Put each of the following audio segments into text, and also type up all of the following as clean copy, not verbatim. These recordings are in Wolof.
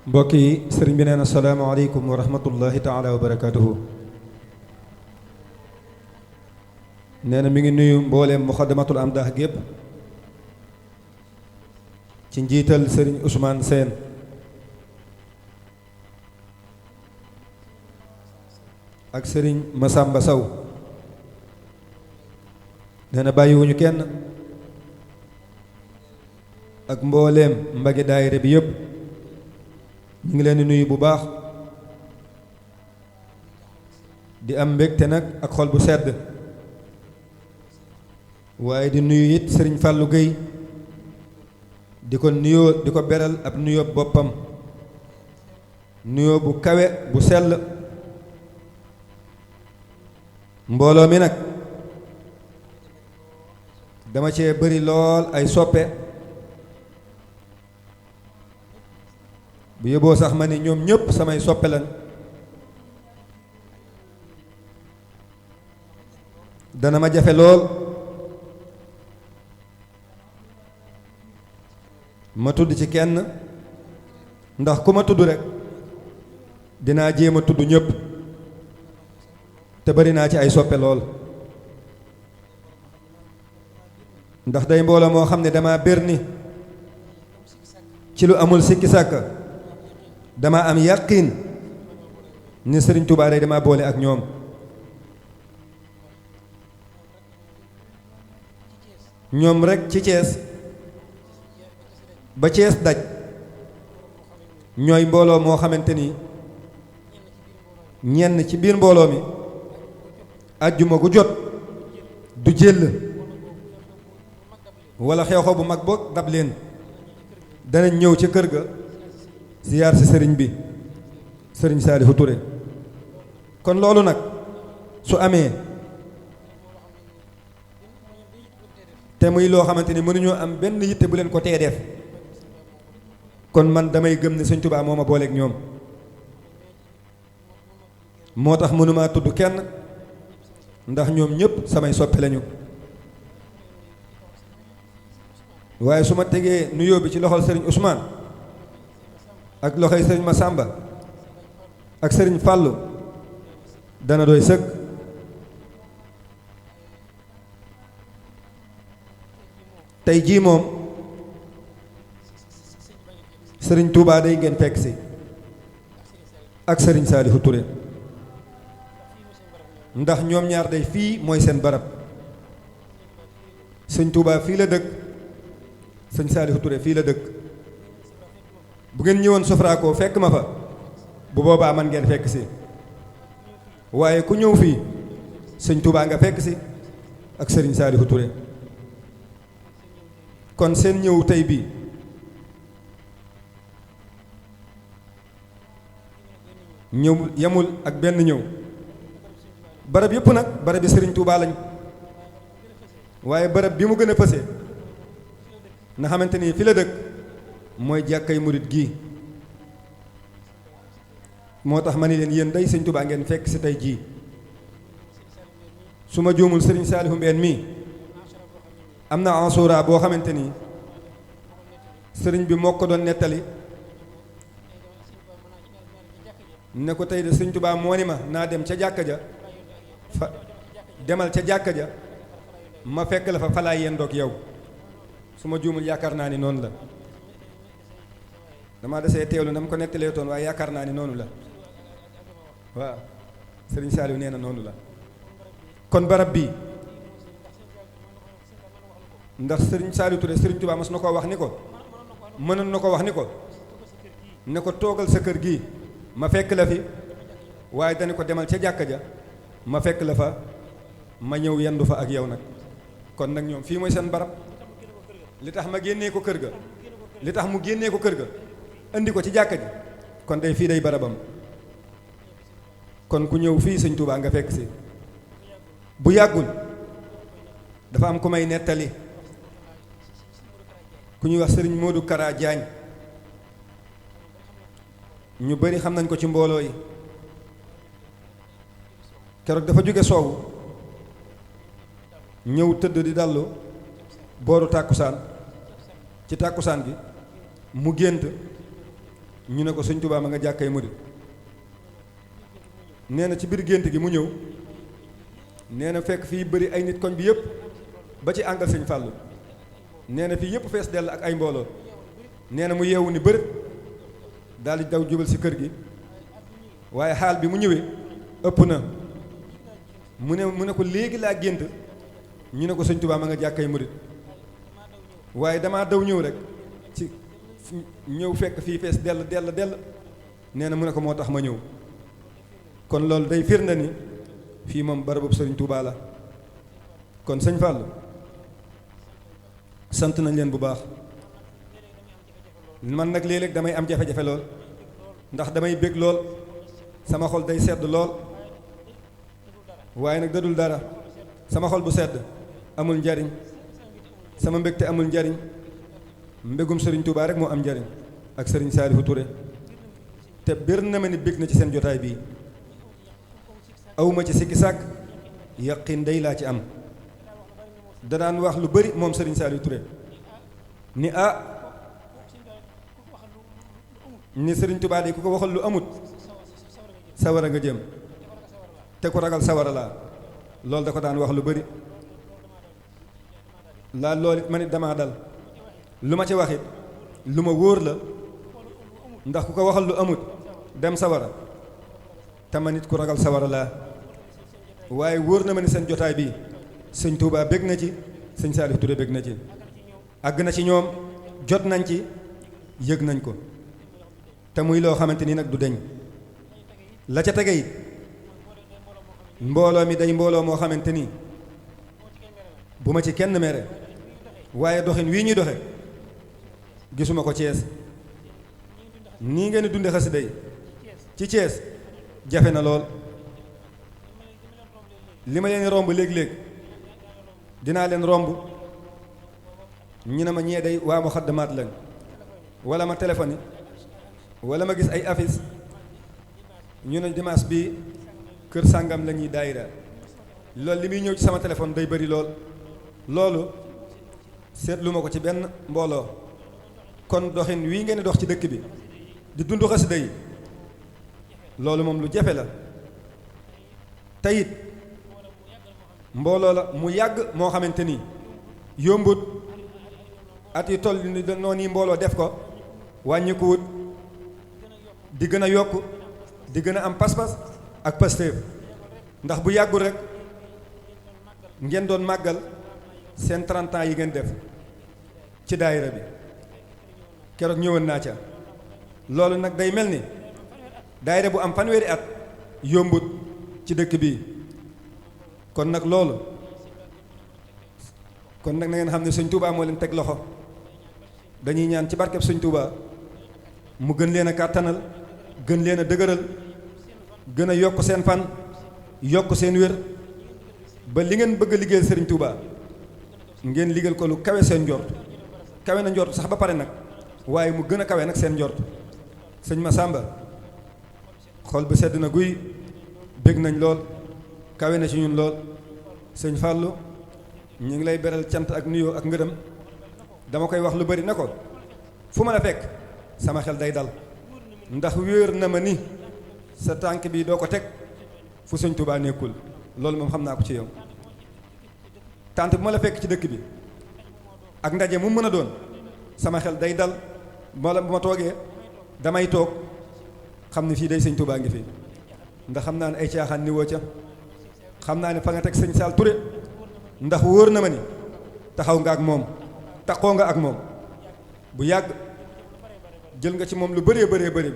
mbokk yi sëriñ bi nee na salaamaaleykum wa rahmatullahi taala wa barakaatuhu. nee na mi ngi nuyu mbooleem muxaddamatul amdaax gépp ci njiital sëriñ Ousmane Sène ak sëriñ Masamba Saw. nee na bàyyiwuñu kenn ak mbooleem mbagi daayira bi yépp ñu ngi leen di nuyu bu baax di am mbégte nag ak xol bu sedd waaye di nuyu it sëriñ Fallou Gueye di ko nuyoo di ko beral ab nuyoo boppam nuyoo bu kawe bu sell. mbooloo mi nag dama cee bari lool ay soppe bu yóbboo sax ma ni ñoom ñépp samay soppe lan dana ma jafe lool ma tudd ci kenn ndax ku ma tudd rekk dinaa jéem a tudd ñépp te bari naa ci ay soppe lool ndax day mbooloo moo xam ne dama bér ni ci lu amul sikki sàkka dama am yàqiin ni sëriñ Tuubaa day dama boole ak ñoom ñoom rekk ci Cees ba Cees daj ñooy mbooloo moo xamante ni ñenn ci biir mbooloo mi àjjuma gu jot du jël wala xew-xew bu mag boog dab leen danañ ñëw ca kër ga ziyaar si sëriñ bi sëriñ Saalihu Ture. kon loolu nag su amee te muy loo xamante ni mënuñoo am benn yitte bu leen ko tee def kon man damay gëm ne sëñ Tuubaa moo ma booleeg ñoom moo tax mënumaa tudd kenn ndax ñoom ñépp samay soppe lañu. waaye su ma tegee nuyoo bi ci loxol sëriñ Ousmane ak loxoy sëriñ Masamba ak sëriñ Fàllu dana doy sëkk. tey jii moom sëriñ Touba day ngeen fekk si ak sëriñ Saalihu Ture ndax ñoom ñaar day fii mooy seen barab sëñ Touba fii la dëkk sëñ Saalihu Ture fii la dëkk bu ngeen ñëwoon Sofraco fekk ma fa bu boobaa man ngeen fekk si waaye ku ñëw fii sëñ Touba nga fekk si ak sëriñ Saalihu Ture. kon seen ñëw tey bii ñëw yemul ak benn ñëw barab yëpp nag barab bi sëriñ Touba lañ waaye barab bi mu gën a fëse nga xamante ni fi la dëkk mooy jàkkay murit gii moo tax ma ni leen yéen day sëñ Touba ngeen fekk si tey jii su ma juumul sëriñ Saalihu Mbeen mii am na ansura boo xamante ni sëriñ bi moo ko doon nettali ne ko tey de sëriñ Tuubaa moo ni ma naa dem ca jàkka ja fa demal ca jàkka ja ma fekk la fa falaay yendoog yow su ma juumul yaakaar naa ni noonu la dama desee teewlu na mu ko nettalee toon waaye yaakaar naa ni noonu la waaw sëriñ Saaliw nee na noonu la kon barab bii ndax sëriñ Saaliw Ture sëriñ Tuubaa mas na koo wax ni ko mënoon na ko wax ni ko ne ko toogal sa kër gii ma fekk la fi waaye dana ko demal ca jàkka ja ma fekk la fa ma ñëw yendu fa ak yow nag kon nag ñoom fii mooy seen barab li tax ma génnee ko kër ga li tax mu génnee ko kër ga indi ko ci jàkka ji kon day fii day barabam kon ku ñëw fii sëñ Tuubaa nga fekk si bu yàggul dafa am ku may nettali ku ñuy wax sëriñ Modou Kara Diagne ñu bari xam nañ ko ci mbooloo yi keroog dafa jóge soowu ñëw tëdd di dallu booru tàkkusaan ci tàkkusaan bi mu gént ñu ne ko sëñ Touba ma nga jàkkay murit nee na ci biir gént gi mu ñëw nee na fekk fii bëri ay nit koñ bi yëpp ba ci àngal sëñ Fàllu nee na fii yëpp fees dell ak ay mbooloo nee na mu yeewu ni bërët daal di daw jubal si kër gi waaye xaal bi mu ñëwee ëpp na mu ne ko léegi laa gént ñu ne ko sëñ Touba ma nga jàkkay murit waaye damaa daw ñëw rek ci ñëw fekk fii fees dell nee na mu ne ko moo tax ma ñëw kon loolu day firnde ni fii moom barabub sëriñ Touba la kon sëñ Fallou sant nañ leen bu baax man nag léeg-léeg damay am jafe-jafe lool ndax damay bég lool sama xol day sedd lool waaye nag dadul dara sama xol bu sedd amul njariñ sama mbégte amul njariñ mbégum sëriñ Touba rek moo am njariñ ak sëriñ Saalihu Touré te bir na ma ni bég na ci seen jotaay bii awma ci sikki sàkk yaqin day laa ci am danaan wax lu bari moom sëriñ Saalihu Touré ni ni sëriñ Touba de ku ko waxal lu amut sawara nga jëm te ku ragal sawara laa loolu da ko daan wax lu bari laa loolu it ma nit damaa dal lu ma ci waxit lu ma wóor la ndax ku ko waxal lu amut dem sawara te ma nit ku ragal sawara laa waaye wóor na ma ni seen jotaay bi sëñ Touba bég na ci sëñ Saalihu Touré bég na ci àgg na ci ñoom jot nañ ci yëg nañ ko te muy loo xamante ni nag du deñ la ca tege it mbooloo mi day mbooloo moo xamante ni bu ma ci kenn mere waaye doxin wii ñuy doxe gisuma ko Cees nii ngeen di dunde xasida yi ci Cees jafe na lool li ma leen romb léeg-léeg dinaa leen romb ñu ne ma ñee day waa Muxaddamaat lañ wala ma téléphone wala ma gis ay affiche ñu ne dimanche bi kër sàngam la ñuy daayira loolu li muy ñëw ci sama téléphone day bari lool loolu seetlu ma ko ci benn mbooloo kon doxin wii ngeen di dox ci dëkk bi di dund xasida yi loolu moom lu jafe la teyit mbooloo la mu yàgg moo xamante ni yombut at yi toll ni noonu yi mbooloo def ko wàññikuwut di gën a yokk di gën a am pas-pas ak pasteef ndax bu yàggul rek ngeen doon màggal seen 30 ans yi ngeen def ci daayira bi keroog ñëwoon naa ca loolu nag day mel ni daayira bu am fanweeri at yombut ci dëkk bi kon nag loolu kon nag na ngeen xam ne sëñ Touba moo leen teg loxo dañuy ñaan ci barkeb sëñ Touba mu gën leen a kàttanal gën leen a dëgëral gën a yokk seen fan yokk seen wér ba li ngeen bëgg a liggéeyal sëriñ Touba ngeen liggéeyal ko lu kawe seen njort kawe na njort sax ba pare nag waaye mu gën a kawe nag seen njort sëñ Massamba xol bi sedd na guy bég nañ lool kawe na ci ñun lool sëñ Fallou ñu ngi lay beral cant ak nuyoo ak ngërëm dama koy wax lu bari ne ko fu ma la fekk sama xel day dal ndax wéer na ma ni sa tànk bi doo ko teg fu sëñ Touba nekkul loolu moom xam naa ko ci yow tànt bu ma la fekk ci dëkk bi ak ndaje mu mën a doon sama xel day dal bu ma toogee damay toog xam ne fii day sëñ Touba ngi fi ndax xam naa ne ay caaxaan ni woo ca xam naa ne fa nga teg sëñ Saal Touré ndax wóor na ma ni taxaw nga ak moom taxoo nga ak moom bu yàgg jël nga ci moom lu bëree bëri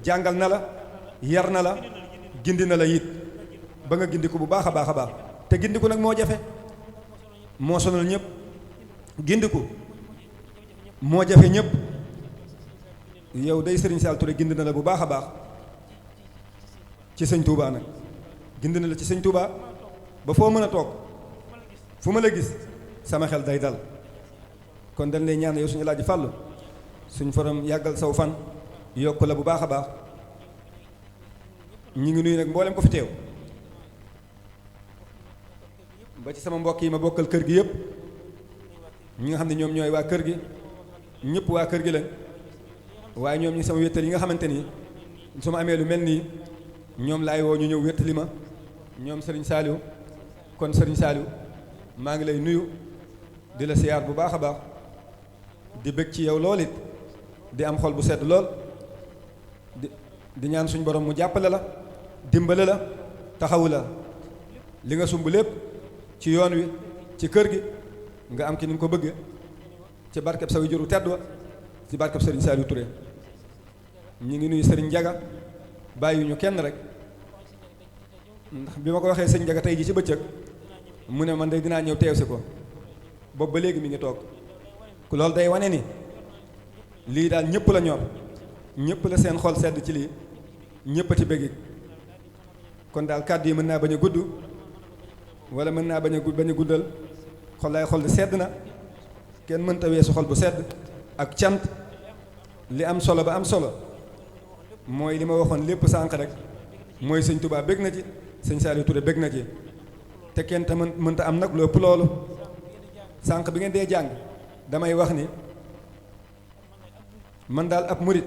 jàngal na la yar na la gindi na la it ba nga gindiku bu baax a baax a baax te gindiku nag moo jafe moo sonal ñëpp gindiku moo jafe ñëpp yow day sëriñ Saal Touré gindi na la bu baax a baax ci sëñ Touba nag gindi na la ci sëñ Touba ba foo mën a toog fu ma la gis sama xel day dal kon dañ lay ñaan yow suñu Alaaji Fàllu suñ forom yàggal saw fan yokk la bu baax a baax ñu ngi nuyu nag mboolem ko fi teew ba ci sama mbokk yi ma bokkal kër gi yëpp ñi nga xam ne ñoom ñooy waa kër gi ñëpp waa kër gi lañ waaye ñoom ñi sama wéttal yi nga xamante ni su ma amee lu mel nii ñoom laay woo ñu ñëw wéttali ma ñoom Serigne Saliou. kon Serigne Saliou maa ngi lay nuyu di la siyaar bu baax a baax di bëgg ci yow lool it di am xol bu sedd lool di ñaan suñ borom mu jàppale la dimbale la taxawu la li nga sumb lépp ci yoon wi ci kër gi nga am ki ni nga ko bëggee ci barkeb sa juru tedd wa ci barkeb Serigne Saliou Touré ñi ngi nuyu Serigne Ndiaga bàyyi ñu kenn rek ndax bi ma ko waxee sëñ Ndiaga tey ji ci bëccëg mu ne man de dinaa ñëw teew si ko boobu ba léegi mi ngi toog ku loolu day wane ni lii daal ñëpp la ñor ñëpp la seen xol sedd ci lii ñëpp a ci bëgg kon daal kàddu yi mën naa bañ a gudd wala mën naa bañ a guddal xol sedd na kenn mënta weesu xol bu sedd ak cant li am solo ba am solo mooy li ma waxoon lépp sànq rek mooy sëñ Touba bëgg na ci sëñ Saliou Touré bëgg na ci te kenn te mënta am nag lu ëpp loolu sànq bi ngeen dee jàng damay wax ni man daal ab murit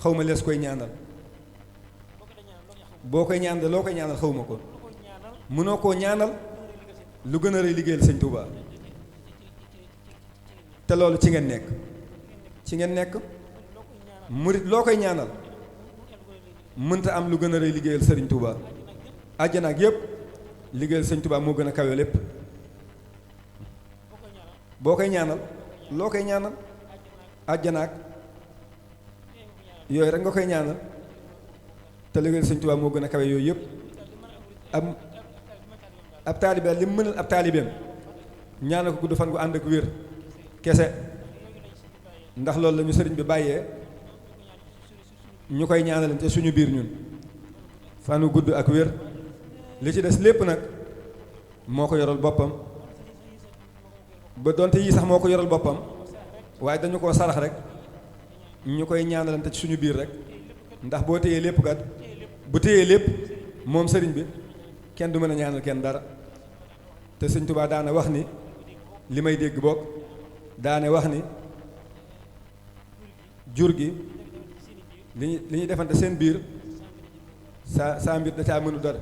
xaw ma lees koy ñaanal boo koy ñaanal loo koy ñaanal xaw ma ko mënoo koo ñaanal lu gën a rëy liggéeyal sëñ Touba te loolu ci ngeen nekk murit loo koy ñaanal mënta am lu gën a rëy liggéeyal sëriñ Touba àjjana ak yëpp liggéeyal sëñ Touba moo gën a kawe lépp boo koy ñaanal loo koy ñaanal àjjana ak yooyu rek nga koy ñaanal te liggéeyal sëñ Touba moo gën a kawe yooyu yëpp ab taalibe li mu mënal ab taalibeem ñaanal ko gudd fan gu ànd ak wér kese ndax loolu la ñu sëriñ bi bàyyee ñu koy ñaanalante suñu biir ñun fanu gudd ak wér li ci des lépp nag moo ko yoral boppam ba donte yii sax moo ko yoral boppam waaye dañu koo sarax rek ñu koy ñaanalante ci suñu biir rek ndax boo téyee lépp kat bu téyee lépp moom sëriñ bi kenn du mën a ñaanal kenn dara te sëñ Tuubaa daana wax ni li may dégg bokk daane wax ni jur gi li ñuy defante seen biir saa mbir da caa mënu dara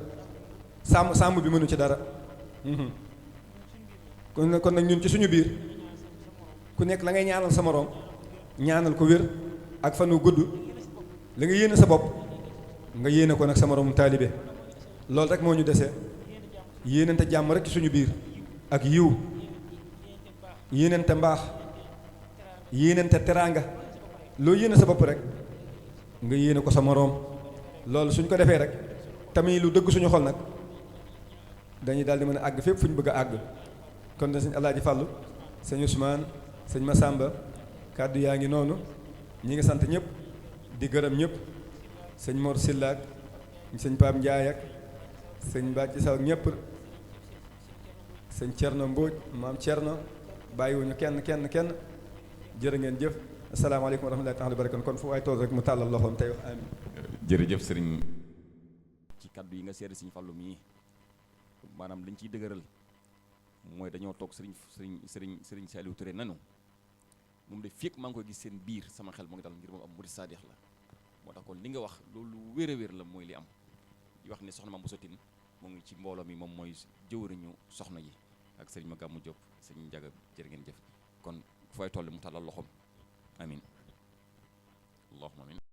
sàmm bi mënu ci dara kon nag ñun ci suñu biir ku nekk la ngay ñaanal sa moroom ñaanal ko wér ak fanu gudd li nga yéene sa bopp nga yéene ko nag sa moroom taalibe loolu rek moo ñu desee yéenante jàmm rek ci suñu biir ak yiw yéenante mbaax yéenante teraanga loo yéene sa bopp rek nga yéene ko sa moroom loolu suñ ko defee rek tamit lu dëgg suñu xol nag dañuy daal di mën a àgg fépp fu ñu bëgg a àgg kon na sëñ Alaaji Fàllu sëñ Ousmane sëñ Massamba kàddu yaa ngi noonu ñi ngi sant ñëpp di gërëm ñëpp sëñ Mor Sillaak sëñ Pape Ndiaye ak sëñ Bàcci Saw ñëpp sëñ Cerno Mbóoj maam Cerno bàyyiwuñu kenn jërë ngeen jëf asalaamaaleykum wa rahmatullahi taala wa barakatuh kon fu waay tool rek mu tàllal loxoom tey wax amin jërëjëf sëriñ ci kaddu yi nga seede sëriñ Fallu mii maanaam liñ ciy dëgëral mooy dañoo toog sëriñ Saliou Touré nanu moom de fekk maa ngi koy gis seen biir sama xel moo ngi dal ngir moom am murid saadix la moo tax kon li nga wax loolu wér a wér la mooy li am di wax ne soxna Mame Bousso Tine moo ngi ci mbooloo mi moom mooy jëwriñu soxna yi ak sëriñ Magamu Diop sëriñ Njaga jërë ngeen jëf kon fooy toll mu tàllal loxoom amin allahumma amin